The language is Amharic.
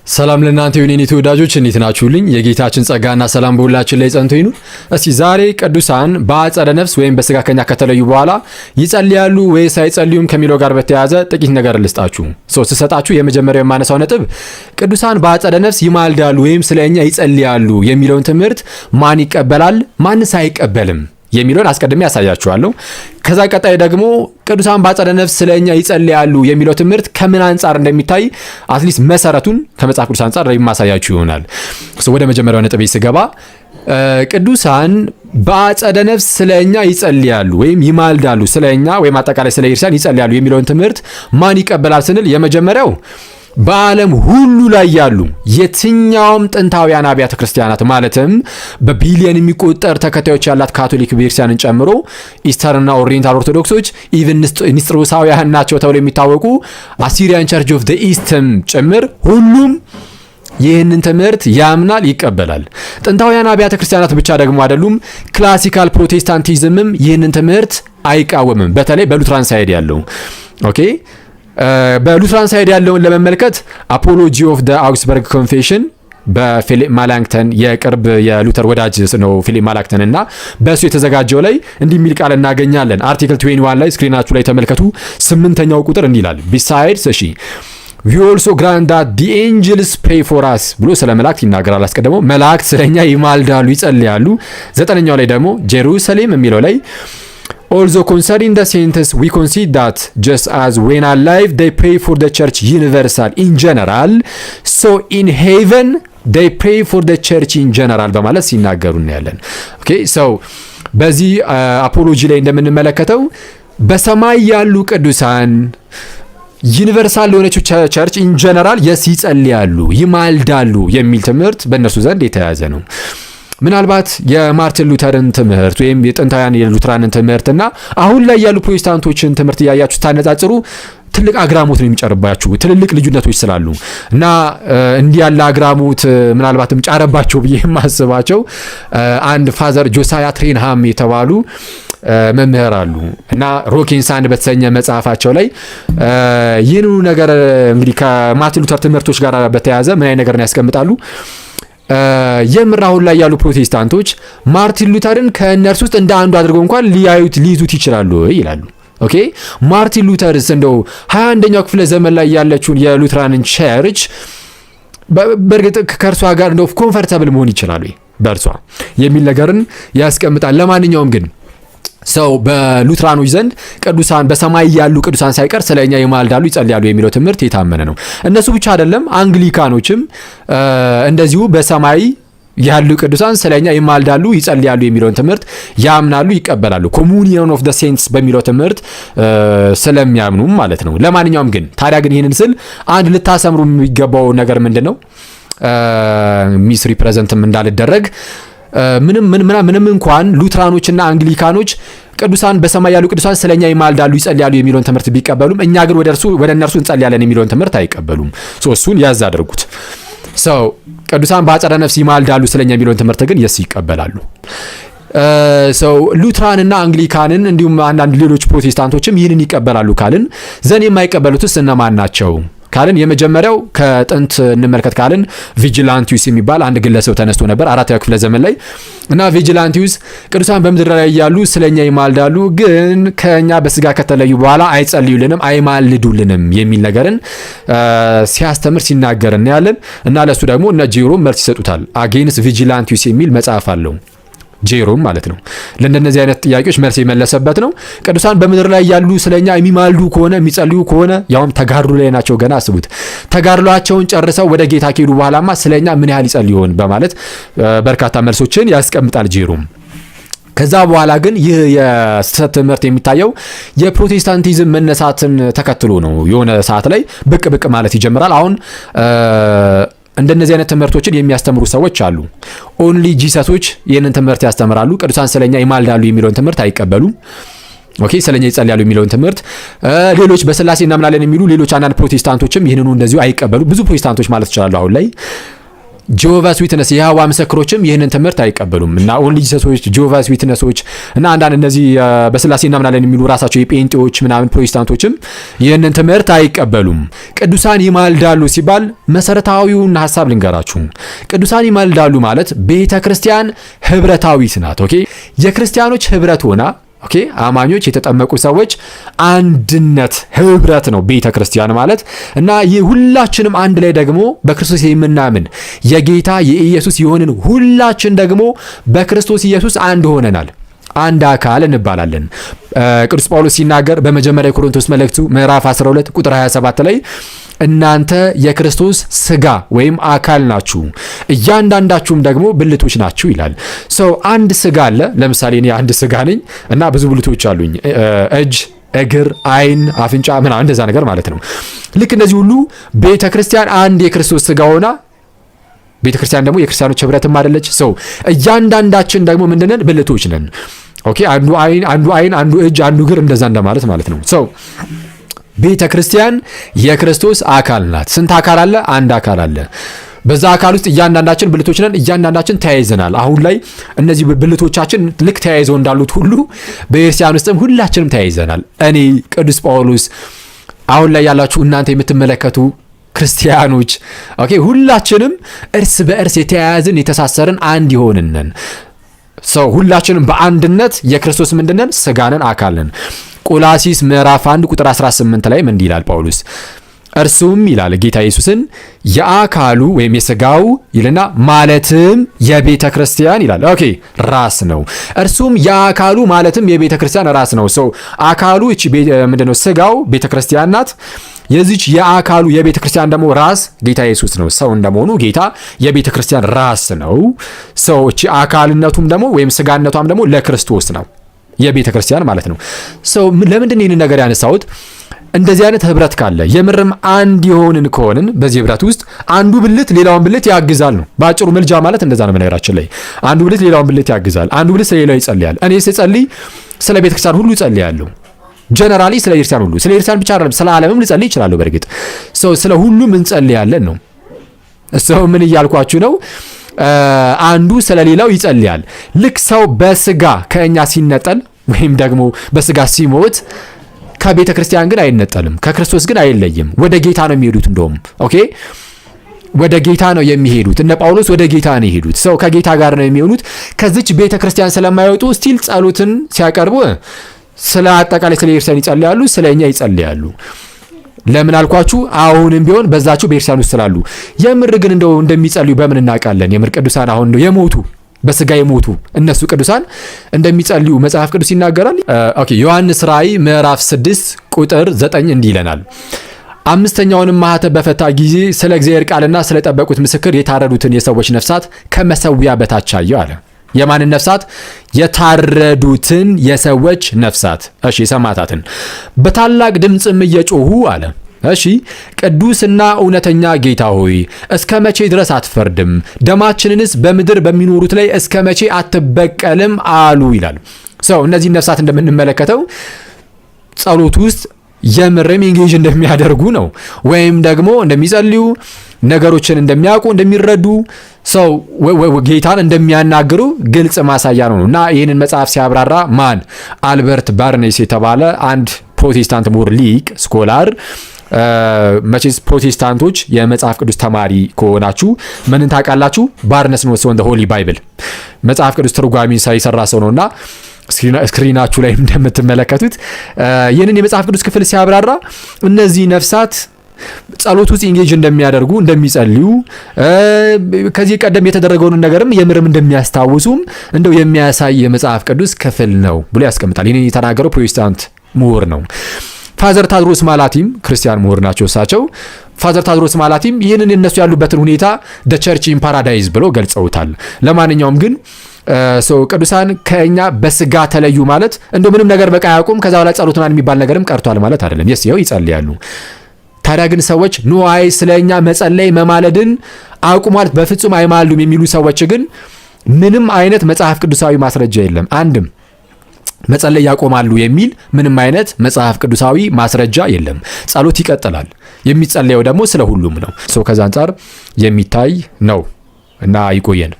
ሰላም ለእናንተ ይሁን የኔ ተወዳጆች፣ እንዴት ናችሁልኝ? የጌታችን ጸጋና ሰላም በሁላችን ላይ ጸንቶ ይኑር። እስቲ ዛሬ ቅዱሳን በአጸደ ነፍስ ወይም በስጋ ከኛ ከተለዩ በኋላ ይጸልያሉ ወይስ አይጸልዩም ከሚለው ጋር በተያያዘ ጥቂት ነገር ልስጣችሁ። So ስሰጣችሁ የመጀመሪያው የማነሳው ነጥብ ቅዱሳን በአጸደ ነፍስ ይማልዳሉ ወይም ስለ እኛ ይጸልያሉ የሚለውን ትምህርት ማን ይቀበላል፣ ማንስ አይቀበልም የሚለውን አስቀድሜ ያሳያችኋለሁ። ከዛ ቀጣይ ደግሞ ቅዱሳን በአጸደ ነፍስ ስለ እኛ ይጸልያሉ የሚለው ትምህርት ከምን አንጻር እንደሚታይ at least መሰረቱን ከመጽሐፍ ቅዱስ አንጻር የማሳያችሁ ይሆናል። ወደ መጀመሪያው ነጥብ ስገባ ቅዱሳን በአጸደ ነፍስ ስለ እኛ ይጸልያሉ ወይም ይማልዳሉ፣ ስለ እኛ ወይም አጠቃላይ ስለ ክርስቲያን ይጸልያሉ የሚለውን ትምህርት ማን ይቀበላል ስንል የመጀመሪያው በዓለም ሁሉ ላይ ያሉ የትኛውም ጥንታውያን አብያተ ክርስቲያናት፣ ማለትም በቢሊየን የሚቆጠር ተከታዮች ያላት ካቶሊክ ቤተክርስቲያንን ጨምሮ Eastern ና Oriental ኦርቶዶክሶች፣ even ንስጥሮሳውያን ናቸው ተብለው የሚታወቁ Assyrian Church of the East ም ጭምር ሁሉም ይህንን ትምህርት ያምናል፣ ይቀበላል። ጥንታውያን አብያተ ክርስቲያናት ብቻ ደግሞ አይደሉም። Classical Protestantism ም ይህንን ትምህርት አይቃወምም። በተለይ በ Lutheran side ያለው፣ okay፣ በ Lutheran side ያለውን ለመመልከት Apology of the Augsburg Confession በፊሊፕ ማላንክተን፣ የቅርብ የሉተር ወዳጅ ነው ፊሊፕ ማላንክተን፣ እና በእሱ የተዘጋጀው ላይ እንዲህ የሚል ቃል እናገኛለን። Article 21 ላይ screen ኣችሁ ላይ ተመልከቱ። ስምንተኛው ቁጥር እንዲህ ይላል። Besides፣ እሺ፣ we also grant that the angels pray for us ብሎ ስለ መላእክት ይናገራል። አስቀድሞ መላእክት ስለኛ ይማልዳሉ፣ ይጸልያሉ። ዘጠነኛው ላይ ደግሞ Jerusalem የሚለው ላይ also concerning the saints we concede that just as when alive they pray for the church universal in general, so in heaven they pray for the church in general በማለት ሲናገሩ እናያለን። Okay, so በዚህ apology ላይ እንደምንመለከተው በሰማይ ያሉ ቅዱሳን universal ለሆነችው church in general yes ይጸልያሉ፣ ይማልዳሉ የሚል ትምህርት በእነርሱ ዘንድ የተያዘ ነው። ምናልባት የማርቲን ሉተርን ትምህርት ወይም የጥንታውያን የሉትራንን ትምህርትና አሁን ላይ ያሉ ፕሮቴስታንቶችን ትምህርት እያያችሁ ስታነጻጽሩ ትልቅ አግራሞት ነው የሚጨርባችሁ፣ ትልልቅ ልዩነቶች ስላሉ። እና እንዲህ ያለ አግራሞት ምናልባትም ጫረባቸው ብዬ የማስባቸው አንድ Father ጆሳያ ትሬንሃም የተባሉ መምህር አሉ። እና Rock and Sand በተሰኘ መጽሐፋቸው ላይ ይህንኑ ነገር እንግዲህ ከማርቲን ሉተር ትምህርቶች ጋር በተያያዘ ምን አይነት ነገርን ያስቀምጣሉ? የምር አሁን ላይ ያሉ ፕሮቴስታንቶች ማርቲን ሉተርን ከእነርሱ ውስጥ እንደ አንዱ አድርገው እንኳን ሊያዩት ሊይዙት ይችላሉ ይላሉ። Okay፣ ማርቲን ሉተርስ እንደው 21ኛው ክፍለ ዘመን ላይ ያለችውን የ Lutheran ን church በእርግጥ ከእርሷ ጋር እንደው comfortable መሆን ይችላሉ በእርሷ የሚል ነገርን ያስቀምጣል። ለማንኛውም ግን so በሉትራኖች ዘንድ ቅዱሳን፣ በሰማይ ያሉ ቅዱሳን ሳይቀር ስለ እኛ ይማልዳሉ፣ ይጸልያሉ የሚለው ትምህርት የታመነ ነው። እነሱ ብቻ አይደለም፣ አንግሊካኖችም እንደዚሁ በሰማይ ያሉ ቅዱሳን ስለ እኛ ይማልዳሉ፣ ይጸልያሉ የሚለውን ትምህርት ያምናሉ፣ ይቀበላሉ። Communion of the saints በሚለው ትምህርት ስለሚያምኑ ማለት ነው። ለማንኛውም ግን ታዲያ ግን ይህንን ስል አንድ ልታሰምሩ የሚገባው ነገር ምንድን ነው? Misrepresent ም እንዳልደረግ፣ ምንም ምንም እንኳን ሉትራኖችና አንግሊካኖች ቅዱሳን፣ በሰማይ ያሉ ቅዱሳን ስለኛ ይማልዳሉ፣ ይጸልያሉ የሚለውን ትምህርት ቢቀበሉም እኛ ግን ወደ እነርሱ እንጸልያለን የሚለውን ትምህርት አይቀበሉም። እሱን ያዝ አድርጉት። So ቅዱሳን በአጸደ ነፍስ ይማልዳሉ ስለኛ የሚለውን ትምህርት ግን yes ይቀበላሉ። So ሉትራንና አንግሊካንን እንዲሁም አንዳንድ ሌሎች ፕሮቴስታንቶችም ይህንን ይቀበላሉ ካልን፣ then የማይቀበሉትስ እነማን ናቸው ካልን፣ የመጀመሪያው ከጥንት እንመልከት ካልን ቪጂላንቲዩስ የሚባል አንድ ግለሰብ ተነስቶ ነበር አራተኛው ክፍለ ዘመን ላይ። እና ቪጂላንቲዩስ ቅዱሳን በምድር ላይ እያሉ ስለኛ ይማልዳሉ፣ ግን ከኛ በስጋ ከተለዩ በኋላ አይጸልዩልንም፣ አይማልዱልንም የሚል ነገርን ሲያስተምር ሲናገር እናያለን። እና ለእሱ ደግሞ እነ ጄሮም መልስ ይሰጡታል። Against Vigilantius የሚል መጽሐፍ አለው ጄሮም ማለት ነው። ለእንደነዚህ አይነት ጥያቄዎች መልስ የመለሰበት ነው። ቅዱሳን በምድር ላይ ያሉ ስለኛ የሚማልዱ ከሆነ፣ የሚጸልዩ ከሆነ፣ ያውም ተጋድሎ ላይ ናቸው ገና፣ አስቡት። ተጋድሏቸውን ጨርሰው ወደ ጌታ ከሄዱ በኋላማ ስለኛ ምን ያህል ይጸልዩ ይሆን በማለት በርካታ መልሶችን ያስቀምጣል ጄሮም። ከዛ በኋላ ግን ይህ የስህተት ትምህርት የሚታየው የፕሮቴስታንቲዝም መነሳትን ተከትሎ ነው። የሆነ ሰዓት ላይ ብቅ ብቅ ማለት ይጀምራል። አሁን እንደነዚህ አይነት ትምህርቶችን የሚያስተምሩ ሰዎች አሉ። Only Jesus ኦች ይህንን ትምህርት ያስተምራሉ። ቅዱሳን ስለኛ ይማልዳሉ የሚለውን ትምህርት አይቀበሉም። Okay፣ ስለኛ ይጸልያሉ የሚለውን ትምህርት ሌሎች በስላሴ እናምናለን የሚሉ ሌሎች አንዳንድ ፕሮቴስታንቶችም ይህንኑ እንደዚሁ አይቀበሉ። ብዙ ፕሮቴስታንቶች ማለት ይችላሉ አሁን ላይ። Jehovah's Witness የይሖዋ ምስክሮችም ይህንን ትምህርት አይቀበሉም። እና Only Jesus ኦች፣ Jehovah's Witness ኦች እና አንዳንድ እነዚህ በስላሴ እናምናለን የሚሉ ራሳቸው የጴንጤዎች ምናምን ፕሮቴስታንቶችም ይህንን ትምህርት አይቀበሉም። ቅዱሳን ይማልዳሉ ሲባል መሰረታዊውን ሀሳብ ልንገራችሁ። ቅዱሳን ይማልዳሉ ማለት ቤተ ክርስቲያን ህብረታዊት ናት። Okay፣ የክርስቲያኖች ህብረት ሆና፣ okay፣ አማኞች የተጠመቁ ሰዎች አንድነት ህብረት ነው ቤተ ክርስቲያን ማለት። እና ይህ ሁላችንም አንድ ላይ ደግሞ በክርስቶስ የምናምን የጌታ የኢየሱስ የሆንን ሁላችን ደግሞ በክርስቶስ ኢየሱስ አንድ ሆነናል። አንድ አካል እንባላለን። ቅዱስ ጳውሎስ ሲናገር በመጀመሪያ የቆሮንቶስ መልእክቱ ምዕራፍ 12 ቁጥር 27 ላይ እናንተ የክርስቶስ ስጋ ወይም አካል ናችሁ፣ እያንዳንዳችሁም ደግሞ ብልቶች ናችሁ ይላል። So አንድ ስጋ አለ። ለምሳሌ እኔ አንድ ስጋ ነኝ እና ብዙ ብልቶች አሉኝ። እጅ፣ እግር፣ አይን፣ አፍንጫ ምናምን እንደዛ ነገር ማለት ነው። ልክ እንደዚህ ሁሉ ቤተ ክርስቲያን አንድ የክርስቶስ ስጋ ሆና፣ ቤተ ክርስቲያን ደግሞ የክርስቲያኖች ህብረትም አይደለች? So እያንዳንዳችን ደግሞ ምንድነን? ብልቶች ነን። Okay፣ አንዱ አይን፣ አንዱ እጅ፣ አንዱ እግር እንደዛ እንደማለት ማለት ነው። So ቤተ ክርስቲያን የክርስቶስ አካል ናት። ስንት አካል አለ? አንድ አካል አለ። በዛ አካል ውስጥ እያንዳንዳችን ብልቶች ነን። እያንዳንዳችን ተያይዘናል። አሁን ላይ እነዚህ ብልቶቻችን ልክ ተያይዘው እንዳሉት ሁሉ በቤተክርስቲያን ውስጥም ሁላችንም ተያይዘናል። እኔ፣ ቅዱስ ጳውሎስ፣ አሁን ላይ ያላችሁ እናንተ የምትመለከቱ ክርስቲያኖች፣ okay፣ ሁላችንም እርስ በእርስ የተያያዝን የተሳሰርን አንድ የሆንን ነን። So ሁላችንም በአንድነት የክርስቶስ ምንድነን? ስጋ ነን፣ አካል ነን። ቆላሲስ ምዕራፍ 1 ቁጥር 18 ላይ ምን ይላል ጳውሎስ? እርሱም ይላል ጌታ ኢየሱስን የአካሉ ወይም የስጋው ይልና ማለትም የቤተ ክርስቲያን ይላል። Okay፣ ራስ ነው። እርሱም የአካሉ ማለትም የቤተ ክርስቲያን ራስ ነው። So አካሉ እቺ ምንድነው? ስጋው ቤተ ክርስቲያን ናት። የዚች የአካሉ የቤተ ክርስቲያን ደግሞ ራስ ጌታ ኢየሱስ ነው። ሰው እንደመሆኑ ጌታ የቤተ ክርስቲያን ራስ ነው። So እቺ አካልነቱም ደግሞ ወይም ስጋነቷም ደግሞ ለክርስቶስ ነው፣ የቤተ ክርስቲያን ማለት ነው። So ለምንድን ነው ይህንን ነገር ያነሳሁት? እንደዚህ አይነት ህብረት ካለ፣ የምርም አንድ የሆንን ከሆንን በዚህ ህብረት ውስጥ አንዱ ብልት ሌላውን ብልት ያግዛል ነው። በአጭሩ ምልጃ ማለት እንደዛ ነው። በነገራችን ላይ አንዱ ብልት ሌላውን ብልት ያግዛል። አንዱ ብልት ስለሌላው ይጸልያል። እኔ ስጸልይ ስለ ቤተክርስቲያን ሁሉ እጸልያለሁ። Generally ስለ ቤተክርስቲያን ሁሉ፣ ስለ ቤተክርስቲያን ብቻ አይደለም፣ ስለ ዓለምም ልጸልይ እችላለሁ። በእርግጥ so ስለ ሁሉም እንጸልያለን ነው። So ምን እያልኳችሁ ነው? አንዱ ስለ ሌላው ይጸልያል። ልክ ሰው በስጋ ከእኛ ሲነጠል ወይም ደግሞ በስጋ ሲሞት ከቤተ ክርስቲያን ግን አይነጠልም፣ ከክርስቶስ ግን አይለይም። ወደ ጌታ ነው የሚሄዱት። እንደውም okay፣ ወደ ጌታ ነው የሚሄዱት። እነ ጳውሎስ ወደ ጌታ ነው የሄዱት። So ከጌታ ጋር ነው የሚሆኑት። ከዚች ቤተ ክርስቲያን ስለማይወጡ still ጸሎትን ሲያቀርቡ ስለ አጠቃላይ ስለ ቤተክርስቲያን ይጸልያሉ፣ ስለ እኛ ይጸልያሉ። ለምን አልኳችሁ? አሁንም ቢሆን በዛችሁ ቤተክርስቲያን ውስጥ ስላሉ። የምር ግን እንደው እንደሚጸልዩ በምን እናውቃለን? የምር ቅዱሳን አሁን እንደው የሞቱ፣ በስጋ የሞቱ እነሱ ቅዱሳን እንደሚጸልዩ መጽሐፍ ቅዱስ ይናገራል። Okay፣ ዮሐንስ ራእይ ምዕራፍ 6 ቁጥር 9 እንዲህ ይለናል። አምስተኛውንም ማኅተም በፈታ ጊዜ ስለ እግዚአብሔር ቃልና ስለ ጠበቁት ምስክር የታረዱትን የሰዎች ነፍሳት ከመሰዊያ በታች አየሁ አለ። የማንን ነፍሳት? የታረዱትን የሰዎች ነፍሳት። እሺ፣ የሰማዕታትን። በታላቅ ድምፅም እየጮሁ አለ። እሺ፣ ቅዱስና እውነተኛ ጌታ ሆይ፣ እስከ መቼ ድረስ አትፈርድም? ደማችንንስ በምድር በሚኖሩት ላይ እስከ መቼ አትበቀልም? አሉ ይላል። So እነዚህ ነፍሳት እንደምንመለከተው ጸሎት ውስጥ የምርም engage እንደሚያደርጉ ነው፣ ወይም ደግሞ እንደሚጸልዩ፣ ነገሮችን እንደሚያውቁ፣ እንደሚረዱ፣ so ጌታን እንደሚያናግሩ ግልጽ ማሳያ ነው። እና ይህንን መጽሐፍ ሲያብራራ ማን፣ አልበርት ባርኔስ የተባለ አንድ ፕሮቴስታንት ምሁር፣ ሊቅ፣ scholar። መቼስ ፕሮቴስታንቶች የመጽሐፍ ቅዱስ ተማሪ ከሆናችሁ ምንን ታውቃላችሁ? Barnes Notes on Holy Bible መጽሐፍ ቅዱስ ትርጓሚ የሰራ ሰው ነውና screen ኣችሁ ላይ እንደምትመለከቱት ይህንን የመጽሐፍ ቅዱስ ክፍል ሲያብራራ እነዚህ ነፍሳት ጸሎት ውስጥ engage እንደሚያደርጉ፣ እንደሚጸልዩ፣ ከዚህ ቀደም የተደረገውን ነገርም የምርም እንደሚያስታውሱም እንደው የሚያሳይ የመጽሐፍ ቅዱስ ክፍል ነው ብሎ ያስቀምጣል። ይህንን የተናገረው ፕሮቴስታንት ምሁር ነው። Father ታድሮስ ማላቲም ክርስቲያን ምሁር ናቸው። እሳቸው Father ታድሮስ ማላቲም ይህንን እነሱ ያሉበትን ሁኔታ the church in paradise ብለው ገልጸውታል። ለማንኛውም ግን so ቅዱሳን ከእኛ በስጋ ተለዩ ማለት እንደው ምንም ነገር በቃ አያውቁም፣ ከዛ በኋላ ጸሎት ምናምን የሚባል ነገርም ቀርቷል ማለት አይደለም። Yes፣ ይኸው ይጸልያሉ። ታዲያ ግን ሰዎች ንዋይ ስለ እኛ መጸለይ መማለድን አቁሟል፣ በፍጹም አይማልዱም የሚሉ ሰዎች ግን ምንም አይነት መጽሐፍ ቅዱሳዊ ማስረጃ የለም። አንድም መጸለይ ያቆማሉ የሚል ምንም አይነት መጽሐፍ ቅዱሳዊ ማስረጃ የለም። ጸሎት ይቀጥላል። የሚጸለየው ደግሞ ስለ ሁሉም ነው። So ከዛ አንጻር የሚታይ ነው። እና ይቆየን።